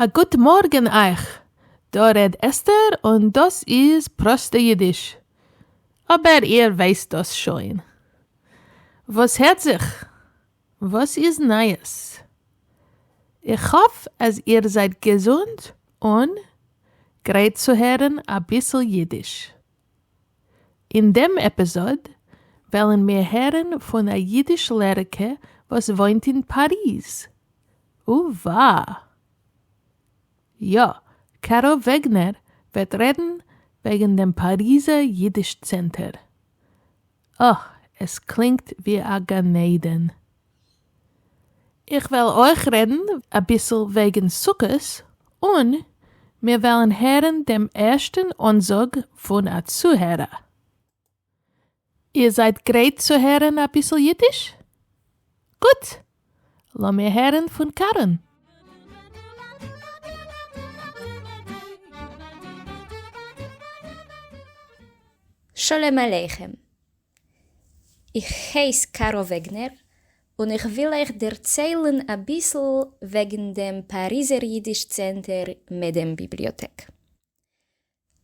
א גוט מארגן אייך, דא רעד אסתר און דאס איז פראסטע אידיש. אבער איר ווייסט דאס שוין. וואס הערט זיך? וואס איז נייעס? איך האף אז איר זייט געזונט און גרייט צו הערן אביסל אידיש. אין דעם עפיזאד וועלן מיר הערן פון א אידיש לערערקע וואס וואוינט אין פאריז. אווא! יא, קארא וועגנער וועט רעדן וועגן דעם פאריזער אידיש צענטער. אה, עס קלינגט ווי א גן עדן. איך וועל אויך רעדן אביסל וועגן סוכות, און מיר וועלן הערן דעם ערשטן אנזאג פון א צוהערער. איר זייט גרייט צו הערן אביסל אידיש? גוט! לאמיר הערן פון קארען. שלום עליכם. איך הייס קארא וועגנער און איך וויל אייך דערציילן אביסל וועגן דעם פאריזער אידיש צענטער מעדעם ביבליאטעק.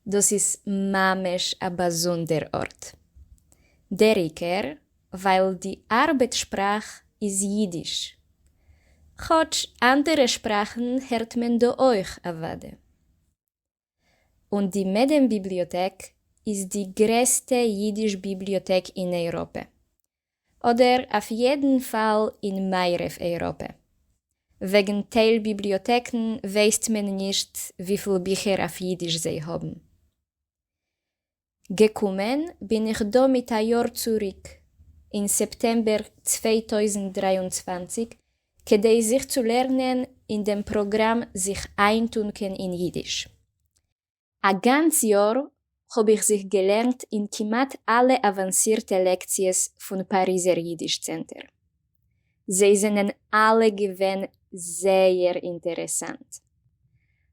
דאס איז ממש א באזונדער ארט. דער עיקר ווייל די ארבעט שפראך איז אידיש. כאטש אנדערע שפראכן הערט מען דא אויך אוודאי. און די מעדעם ביבליאטעק איז די גרעסטע אידיש ביבליאטעק אין אייראפע. אדער אויף יעדן פאל אין מערב אייראפע. וועגן טייל ביבליאטעקן ווייסט מען נישט וויפיל ביכער אויף אידיש זיי האבן. געקומען בין איך דא מיט א יאר צוריק, אין סעפטעמבער 2023, כדי זיך צו לערנען אין דעם פראגראם זיך איינטונקען אין אידיש. א גאנץ יאר האב איך זיך געלערנט אין כמעט אלע אוואנסירטע לעקציעס פון פאריזער אידיש צענטער. זיי זענען אלע געווען זייער אינטערעסאנט.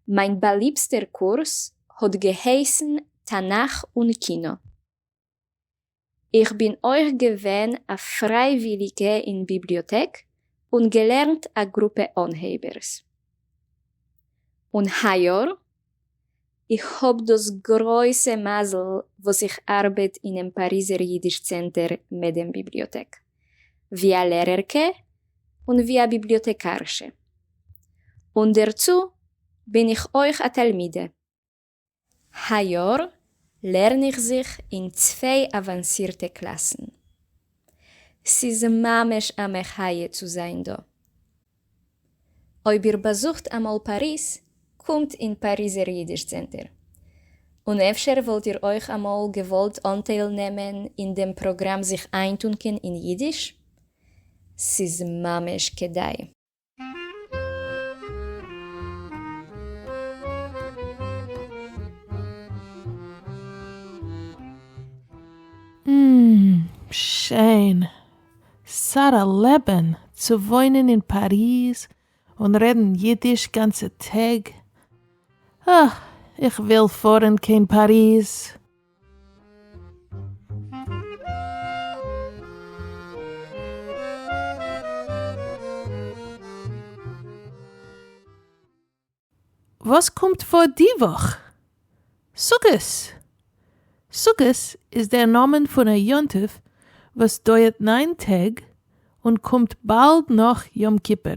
מיין באליבסטער קורס האט געהייסן תנך און קינו. איך בין אויך געווען א פרייוויליגע אין ביבליאטעק און געלערנט א גרופע אנהייבערס. און היי-יאר? איך האב דאס גרויסע מזל וואס איך ארבעט אינעם פאריזער אידיש צענטער מעדעם ביבליאטעק, ווי א לערערקע און ווי א ביבליאטעקארשע. און דערצו בין איך אויך א תלמידה. היי-יאר לערן איך זיך אין צוויי אוואנסירטע קלאסן. ס'איז ממש א מחיה צו זיין דא. אויב איר באזוכט אמאל פאריז, קומט אין פאריזער אידיש צענטער. און אפשר וואלט איר אויך אמאל געוואלט אנטייל נעמען אין דעם פראגראם זיך איינטונקען אין אידיש? ס'איז ממש כדאי. שיין. סארא לעבן צו וואוינען אין פאריז און רעדן אידיש גאנצע טעג. אה, איך וויל פארן קיין פאריז. וואס קומט פאר די וואך? סוכות! סוכות איז דער נאמען פון א יום טוב וואס דויערט ניין טעג און קומט באלד נאך יום כיפור.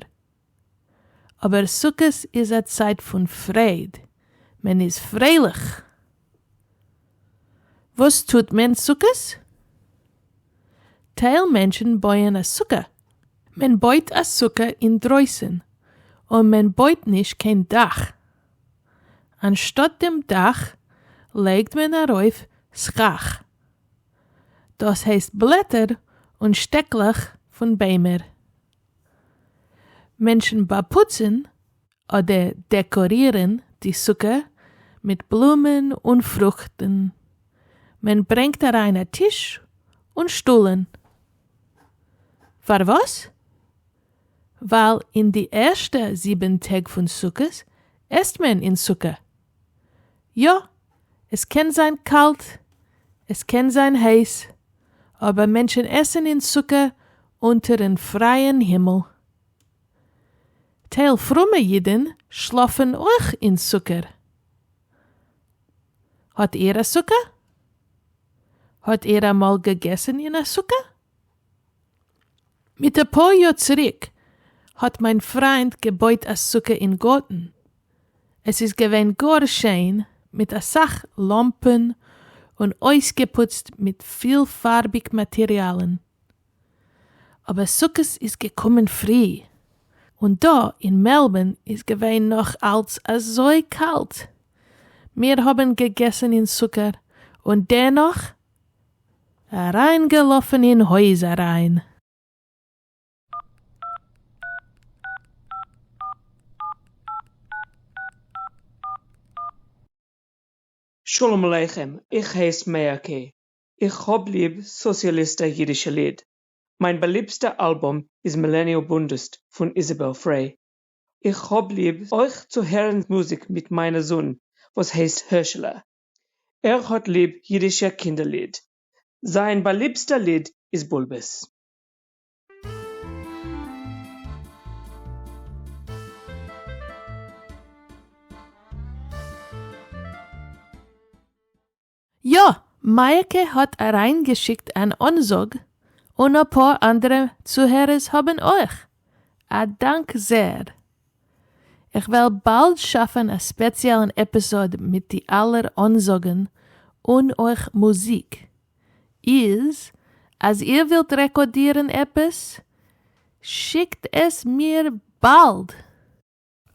אבער סוכות איז א צייט פון פרייד, מען איז פרייליך! וואס טוט מען סוכות? טייל מענטשן בויען א סוכה. מען בויט א סוכה אינדרויסן, און מען בויט נישט קיין דאך. אנשטאט דעם דאך לייגט מען ארויף סכך. דאס הייסט בלעטער און שטעקלעך פון ביימער. מענטשן באפוצן אדער דעקארירן די סוכה מיט בלומען און פרוכטן. מען ברענגט אריין א טיש און שטולן. פארוואס? ווייל אין די ערשטע זיבן טעג פון סוכות עסט מען אין סוכה. יא, עס קען זיין קאלט, עס קען זיין הייס, אבער מענטשן עסן אין סוכה אונטערן פרייען הימל. טייל פרומע אידן שלאפן אויך אין סוכה. האט איר א סוכה? האט איר אמאל געגעסן אין א סוכה? מיט אפאר יאר צוריק האט מיין פריינד געבויט א סוכה אין גארטן, עס איז געווען גאר שיין מיט אסאך לאמפן און אויסגעפוצט מיט פילפארביג מאטעריאלן. אבער סוכות איז געקומען פרי, און דא אין מעלבורן איז געווען נאך אלץ אזוי קאלט, מיר האבן געגעסן אין סוכה און דערנאך אריינגעלאפן אין הויז אריין. שלום עליכם, איך הייס מאירקע. איך האב ליב סאציאליסטע יידישע ליד. מיין באליבסטע אלבום איז מילעניו בונדיסט פון איזאבעל פריי. איך האב ליב אויך צו הערן מוזיק מיט מיינע זון וואס הייסט הערשעלע. ער האט ליב יידישע קינדער ליד. זיין באליבסטע ליד איז בולבעס. יא, מאירקע האט אריינגעשיקט אן אנזאג, און אפאר אנדערע צוהערערס האבן אויך. א דאנק זעהר. איך וועל באלד שאפן א ספעציעלן עפיסאד מיט די אלער אנזאגן און אויך מוזיק. איז אז איר ווילט רעקארדירן עפעס, שיקט עס מיר באלד!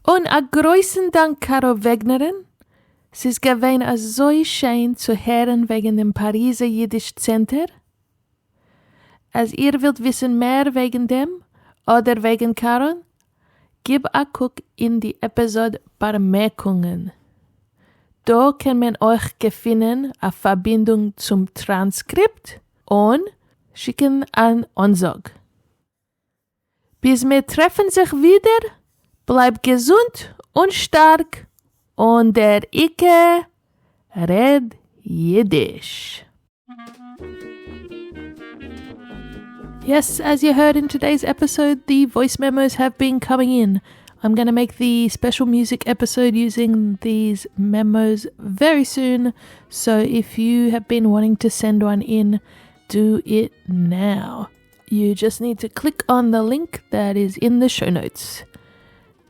און א גרויסן דאנק קארא וועגנער'ן, ס'איז געווען אזוי שיין צו הערן וועגן דעם פאריזער אידיש צענטער. אז איר ווילט וויסן מער וועגן דעם, אדער וועגן קארא'ן, גיב א קוק אין די עפיזאד באמערקונגען. דא קען מען אויך געפינען א פארבינדונג צום טראנסקריפט און שיקן אן אנזאג. ביז מיר טרעפן זיך ווידער, בלייב געזונט און שטארק, און דער עיקר, רעד אידיש! Yes, as you heard in today's episode, the voice memos have been coming in. I'm going to make the special music episode using these memos very soon. So if you have been wanting to send one in, do it now. You just need to click on the link that is in the show notes.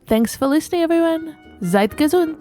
Thanks for listening, everyone. Seid gesund!